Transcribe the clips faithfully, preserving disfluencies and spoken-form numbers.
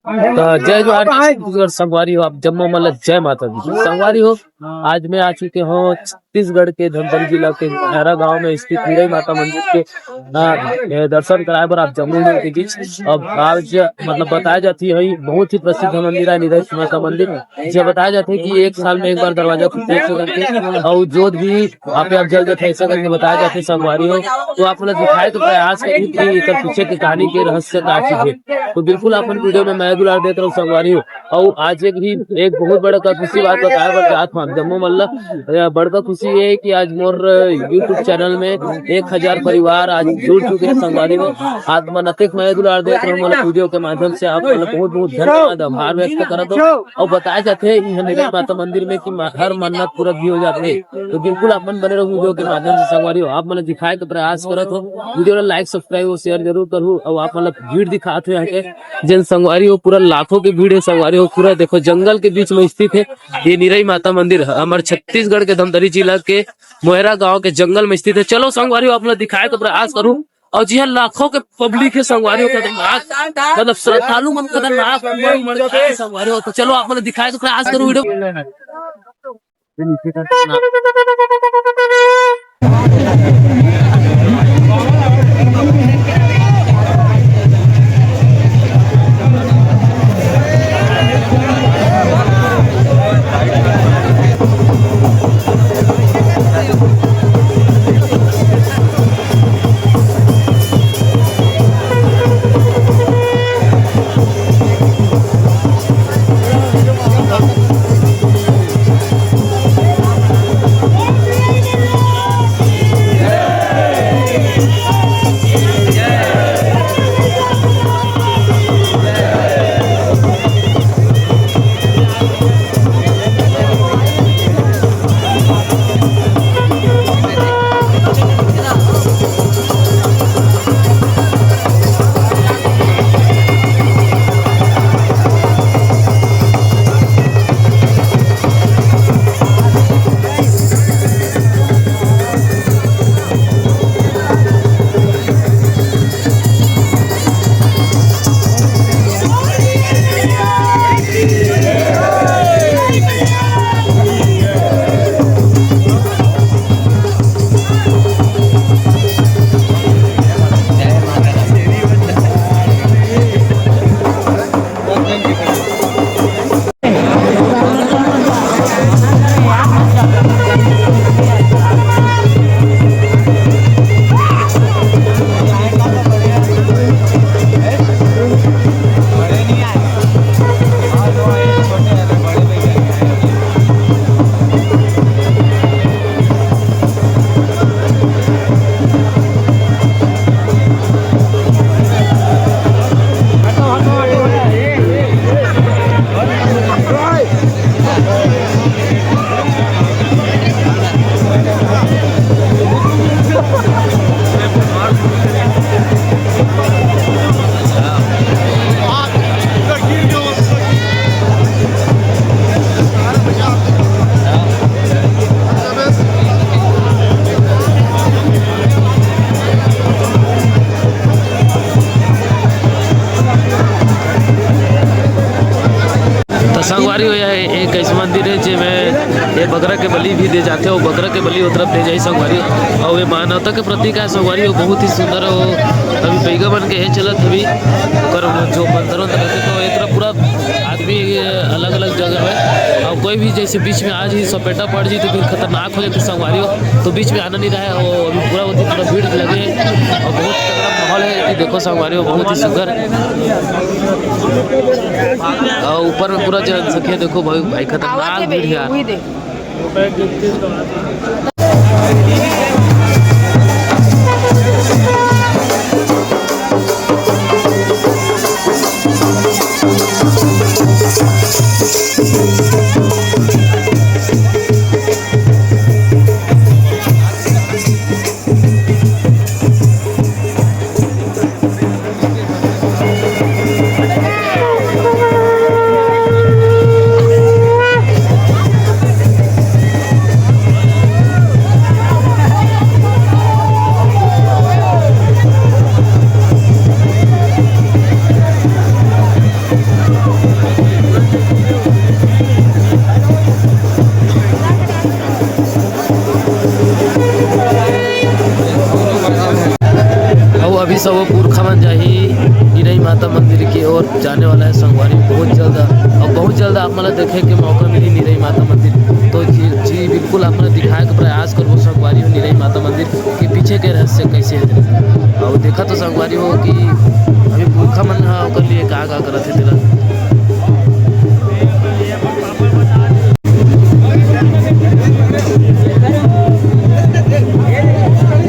त जय जोहार, छत्तीसगढ़ संगवारी हो, आप जम्मो मन ल जय माता दी। संगवारी हो, आज मैं आ चुके हूँ छत्तीसगढ़ के धमतरी जिला के खैरा गांव में स्थित निरई माता मंदिर के, अ, ए, दर्शन कराए बर आप जम्मो मन के बीच। अब आज मतलब बताया जाती है, बहुत ही प्रसिद्ध मंदिर है निरई माता मंदिर, जे बताया जाता है कि एक साल में एक बार दरवाजा खुलता है ऐसे करके, और जोत भी वहाँ पे आप जल देते ऐसा करके बताया जाता है संगवारी हो। तो आप मतलब दिखाए तो प्रयास करिए कि एकर पीछे की कहानी के रहस्य का चीज है। तो बिल्कुल अपन वीडियो में मैं दुलार देत रहूँ संगवारी हो। और आज एक भी एक बहुत बड़ा का खुशी बात बताए बर जात हूँ आप जम्मो मन ल। अ, बड़का खुशी ये है कि आज मोर YouTube चैनल में एक हजार परिवार आज जुड़ चुके हैं संगवारी हो। आप मन अतेक मैं दुलार देत रहूँ, मतलब वीडियो के माध्यम से आप मतलब बहुत बहुत धन्यवाद, आभार व्यक्त करत हूँ। और बताया जाते हैं यहाँ निरई माता मंदिर में कि मा-, हर मन्नत पूरा भी हो जाते हैं। तो बिल्कुल आप मन बने रहो वीडियो के माध्यम से संगवारी हो, आप मन दिखाए के प्रयास करत हो। वीडियो ला लाइक, सब्सक्राइब और शेयर जरूर करू। और आप मतलब भीड़ दिखात हो यहाँ के, जेन संगवारी हो पूरा लाखों की भीड़ है संगवारी हो। पूरा देखो जंगल के बीच में स्थित है ये निरई माता मंदिर, हमारे छत्तीसगढ़ के धमतरी जिला के मोहरा गांव के जंगल में स्थित है। चलो संगवारी हो, आप मतलब दिखाए के प्रयास करू। और जी हाँ, लाखों के पब्लिक है संगवारी हो, खतरनाक, मतलब श्रद्धालु मन खतरनाक उमड़ उमड़ के आए संगवारी हो। तो चलो आप मतलब दिखाए के प्रयास करू वीडियो। तो संगवारी हो, यह एक ऐसा मंदिर है जेमे ये बकरा के बली भी दे जाते हो, बकरा के बली उतरत दे जाई संगवारी हो। और ये मानवता के प्रतीक है संगवारी हो, बहुत ही सुंदर हो। अभी पैगा बन के है चलत अभी ओकर जो मंदिर उंदर रहते तो एक तरफ पूरा आदमी अलग अलग जगह है। और कोई भी जैसे बीच में आ जी सपेटा पड़ जी तो फिर खतरनाक हो जाती संगवारी हो। तो बीच में आना नहीं रहा है, वो अभी पूरा होती पूरा भीड़ लगे और बहुत तगड़ा माहौल है। ये देखो संगवारी हो, बहुत ही सुंदर। और ऊपर में पूरा जनसंख्या देखो भाई, भाई खतरनाक भीड़ है यार। सब पुरखा मन जाही निरई माता मंदिर की ओर जाने वाला है संगवारी। बहुत जल्द, और बहुत जल्द आप मन ला देखे के मौका मिली निरई माता मंदिर। तो जी, जी बिल्कुल, आप मन ला दिखाए के प्रयास करबो संगवारी हो निरई माता मंदिर के पीछे के रहस्य कैसे है। और देखा तो संगवारी हो कि अभी पुरखा मन ह ओकर लिए का का करत हे तेला।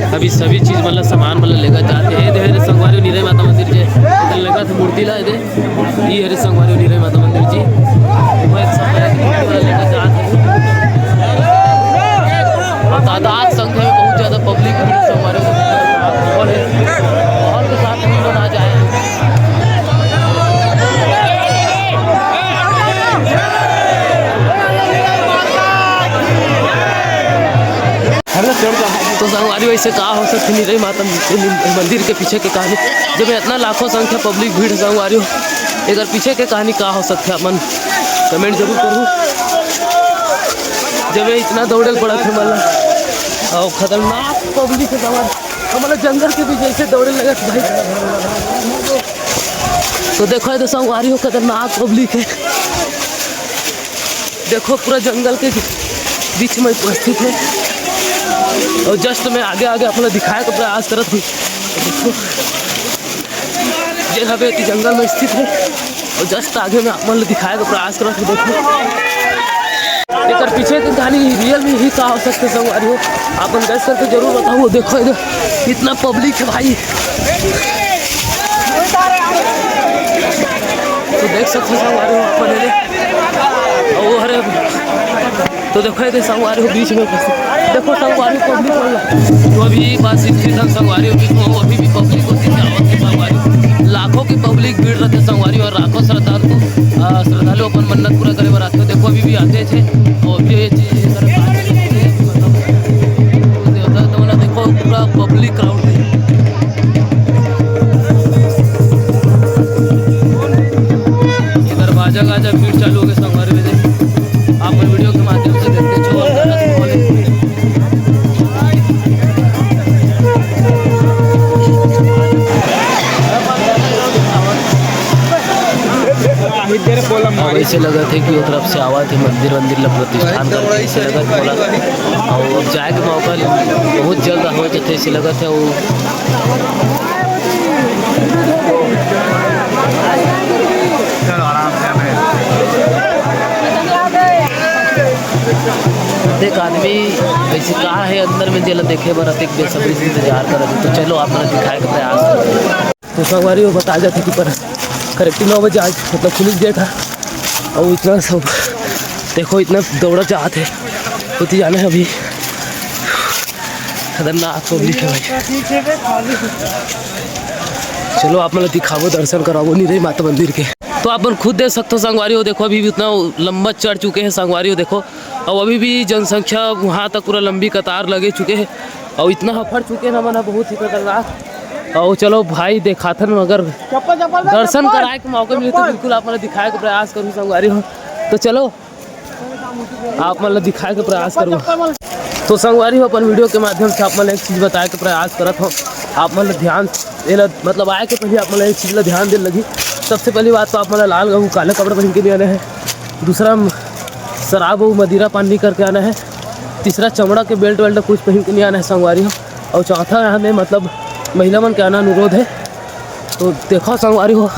अभी सभी चीज मतलब सामान मतलब लेकर जाते हैं। दे रे संगवारी निरई माता मंदिर जे इधर लगा था मूर्ति ला दे। ये हरे संगवारी निरई माता मंदिर जी। मैं सब लेकर जाते हैं। और तादाद संख्या में बहुत ज्यादा पब्लिक भी संगवारी माहौल है। माहौल के साथ हम लोग आ जाए। तो संगवारी, वैसे का हो सकथे निरई माता मंदिर के पीछे के कहानी, जब इतना लाखों संख्या पब्लिक भीड़ संगवारी हो, एकर पीछे के कहानी का हो सकथे, आप मन कमेंट जरूर करू। जब ये इतना दौड़े ल पड़त हे मला, और खतरनाक पब्लिक है संगवारी, हमला जंगल के बीच जैसे दौड़े लगत भाई। तो देखो ये तो संगवारी हो, खतरनाक पब्लिक है। देखो पूरा जंगल के बीच में उपस्थित है। और जस्ट मैं आगे आगे आप मन ला दिखाए के प्रयास करत हूँ। देखो, ये हवे एती जंगल में स्थित है। और जस्ट आगे मैं आप मन ला दिखाए के प्रयास करत हूँ। देखो, एकर पीछे के कहानी रियल में ही का हो सकथे संगवारी हो, आप मन गैस करके जरूर बताओ। देखो इधर इतना पब्लिक है भाई, तो देख सकते हो संगवारी हो अपन एदे। और वो हरे, तो देखो ये संगवारी हो बीच में, देखो संगवारी पब्लिक वाला। तो अभी बात शिक्षित हम संगवारी हो बीच में, अभी भी पब्लिक होती है, होती संगवारी, लाखों की पब्लिक भीड़ रहते संगवारी और लाखों श्रद्धालु, अ, श्रद्धालु अपन मन्नत पूरा करे बर आते। देखो अभी भी आते थे और अभी ये चीज ये तरह देवता तो ना देखो पूरा पब्लिक क्राउड है। ये दरवाजा गाजा भीड़ चालू हो गए संगवारी में, आप वीडियो के माध्यम से देखते छो। अब ऐसे लगत है कि वो तरफ से आवा थे मंदिर वंदिर ला प्रतिष्ठान करके, ऐसे लगत मोला। और अब जाए के मौका बहुत जल्द हो जथे, ऐसे लगत है वो। चलो, आराम से हमें। अतेक आदमी ऐसे का है अंदर में, जेला देखे बर अतेक बेसब्री से इंतजार करत हे। तो चलो, आप मन दिखाए के प्रयास करते हैं। तो संगवारी हो बता जाते कि पर करेक्ट नौ बजे आज मतलब पुलिस गेट है। और इतना सब देखो, इतना दौड़ा जात है, होती जाना है अभी। खतरनाक पब्लिक है भाई। चलो, आप मन ला दिखाबो, दर्शन कराबो निरई माता मंदिर के। तो आप मन खुद देख सकते हो संगवारी हो, देखो अभी भी उतना लंबा चढ़ चुके हैं संगवारी हो, देखो। और अभी भी जनसंख्या वहाँ तक पूरा लंबी कतार लगे चुके हैं और इतना हफड़ चुके हैं ना, मना बहुत ही खतरनाक। और चलो भाई, देखाथन, अगर दर्शन कराए के मौका मिले तो बिल्कुल आप मन ला दिखाए के प्रयास करूँ संगवारी हो। तो चलो, आप मन ला दिखाए के प्रयास करूँ। तो संगवारी हो, अपन वीडियो के माध्यम से आप मन ला एक चीज बताए के प्रयास करत हो। आप मन ला ध्यान, एला, मतलब, आए के पहले आप मन ला एक चीज ला ध्यान दे लगी। सबसे पहली बात तो आप मन ला लाल गहू काला कपड़ा पहन के नहीं आना है। दूसरा, शराब अउ मदिरा पान नहीं करके आना है। तीसरा, चमड़ा के बेल्ट वेल्ट कुछ पहन के नहीं आना है संगवारी हो। और चौथा, यहाँ में, मतलब, महिला मन के आना अनुरोध है। तो देखो संगवारी हो,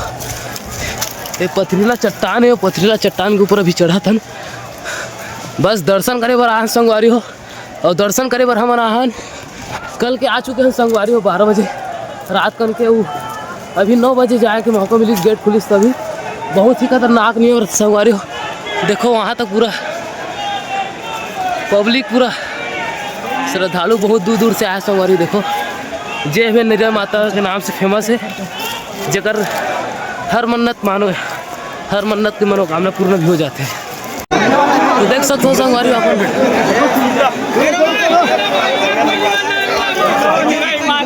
ये पथरीला चट्टान है, पथरीला चट्टान के ऊपर अभी चढ़त हन। बस दर्शन करे बर आए हन संगवारी हो, और दर्शन करे बर हमन आए हन कल के आ चुके हन संगवारी हो बारह बजे रात कन के। उ अभी नौ बजे जाए के मौका मिलिस, गेट खुलिस तभी। बहुत ही खतरनाक नहीं और संगवारी हो, देखो वहाँ तक पूरा पब्लिक, पूरा श्रद्धालु बहुत दूर दूर से आए संगवारी। देखो, जे हवे निरई माता के नाम से फेमस है, जेकर हर मन्नत मानो, हर मन्नत की मनोकामना पूर्ण भी हो जाते हैं। तो देख सकते हो संगवारी, अपन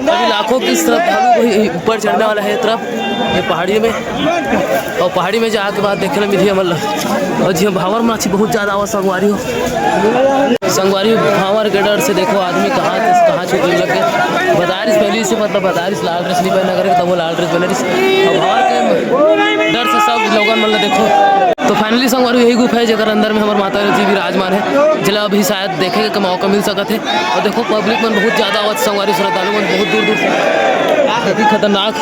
अभी लाखों की श्रद्धालु वही ऊपर चढ़ने वाला है ये तरफ, ये पहाड़ी में। और पहाड़ी में जाके बाद देखने मिली हमन ला। और जी हाँ, भावर माछी बहुत ज्यादा आवा संगवारी हो। संगवारी, भांवर के डर से देखो आदमी कहाँ से कहाँ छुपे लग गए। बता रहिस पहली से, मतलब बता रहिस लाल ड्रेस नहीं पहना करके, तब वो लाल ड्रेस पहने रहिस। अब भांवर के डर से सब लोगन मन ला देखो। तो finally संगवारी यही गुफा है जेकर अंदर में हमर माता जी विराजमान है, जेला अभी शायद देखे के मौका मिल सकत है। और देखो पब्लिक मन बहुत ज्यादा आवत, संगवारी श्रद्धालु मन बहुत दूर दूर से। काफी खतरनाक।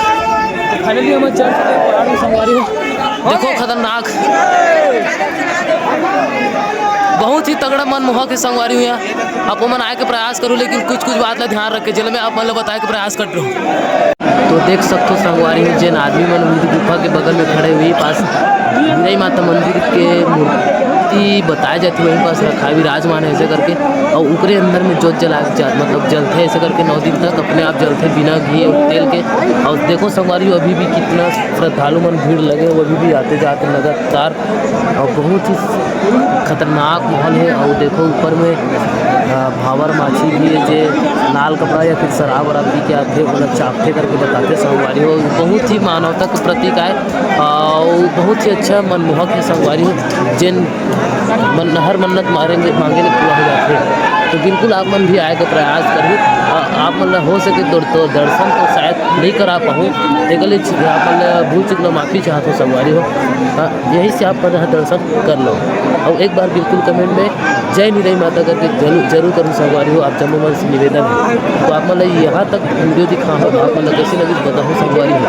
Finally हमर चर्च के पार में संगवारी हो। देखो खतरनाक, बहुत ही तगड़ा मनमोहक है संगवारी हो। यहाँ आप मन आए के प्रयास करो, लेकिन कुछ कुछ बात ला ध्यान रख के, जेला मैं आप मन ला बताए के प्रयास कर रहा हूँ। तो देख सकथो संगवारी हो, जेन आदमी मन उनकी गुफा के बगल में खड़े हुए पास निरई माता मंदिर के मूर्ति बताए जाती है, वहीं पास रखा है विराजमान है ऐसे करके। और ओकरे अंदर में जोत जला जा, मतलब जलथे ऐसे करके नौ दिन तक अपने आप जलथे बिना घी और तेल के। और देखो संगवारी हो, अभी भी कितना श्रद्धालु मन भीड़ लगे हो, अभी भी आते जाते लगातार। और बहुत ही खतरनाक माहौल है। और देखो ऊपर में, अ, भांवर माछी भी है, जे लाल कपड़ा या फिर शराब वराब पी के आथे, ओला चापथे करके बताथे संगवारी हो। बहुत ही मानवता के प्रतीक आय और बहुत ही अच्छा मनमोहक है संगवारी हो। जेन मन, हर मन्नत मारेंगे, मांगे ले पूरा हो जाथे। तो बिल्कुल आप मन भी आए के प्रयास करहू। अ, आप मन ला हो सके तो, तो दर्शन तो शायद नहीं करा पाहूँ, तेकर ले आप मन ला भूल चूक ला माफी चाहत हो संगवारी हो। हाँ, यही से आप मन ह दर्शन कर लो। और एक बार बिल्कुल comment में जय निरई माता करके जरूर, जरूर करूँ संगवारी हो, आप जम्मो मन से निवेदन है। तो आप मन ला यहाँ तक video दिखा हो, आप मन ला कैसे लगी बताओ संगवारी हो।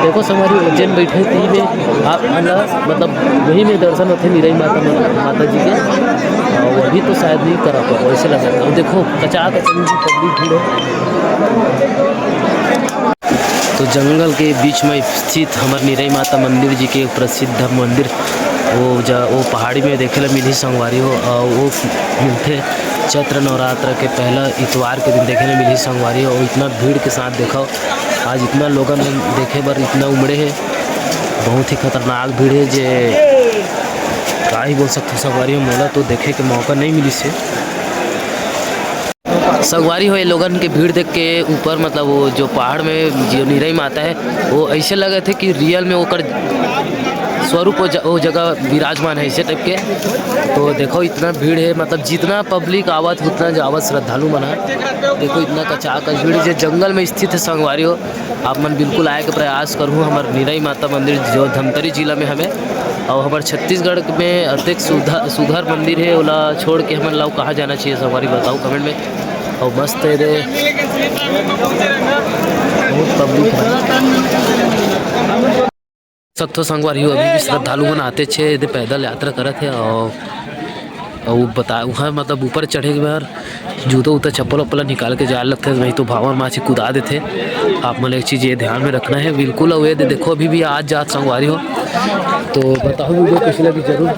देखो संगवारी हो, उज्जैन बैठे ती में आप मन ला, मतलब वही में दर्शन होते निरई माता, माता जी के। और अभी तो शायद नहीं करा पाओ, ऐसे लगा। और देखो कचा कचन की पब्लिक भीड़ है। तो जंगल के बीच में स्थित हमर निरई माता मंदिर जी के प्रसिद्ध मंदिर, वो ज-, वो पहाड़ी में देखे ला मिलही संगवारी हो। और वो मिलथे चैत्र नवरात्र के पहला इतवार के दिन देखे ला मिलही संगवारी हो। और इतना भीड़ के साथ देखो, आज इतना लोगन मन देखे बर इतना उमड़े है, बहुत ही खतरनाक भीड़ है। जे का ही बोल सकथो संगवारी हो, मोला तो देखे के मौका नहीं मिलिस है। संगवारी हो, ये लोगन के भीड़ देख के ऊपर, मतलब वो जो पहाड़ में जो निरई माता है, वो ऐसे लगे थे कि real में ओकर स्वरूप वो ज-, वो जगह विराजमान है ऐसे type के। तो देखो इतना भीड़ है, मतलब जितना पब्लिक आवत उतना जावत श्रद्धालु मन है। देखो इतना कचाकच भीड़, जो जंगल में स्थित है संगवारी हो। आप मन बिल्कुल आए के प्रयास करहू हमर निरई माता मंदिर जो धमतरी जिला में हवे। और हमर छत्तीसगढ़ में अतेक सुधा-, सुघर मंदिर है, ओला छोड़ के हमन ला अउ कहाँ जाना चाहिए संगवारी बताओ comment में। और मस्त है रे, बहुत पब्लिक है। सकथो संगवारी हो, अभी भी श्रद्धालु मन आते छे, एदे पैदल यात्रा करत हे। और, और बता, वहाँ मतलब ऊपर चढ़े के बाद जूता उता चप्पल उप्पल निकाल के जाए लगथे, नहीं तो भांवर माछी कुदा देथे। आप मन एक चीज ये ध्यान में रखना है बिल्कुल। और ये दे-, देखो अभी भी आज जात संगवारी हो, तो बताओ video कैसे लगी जरूर।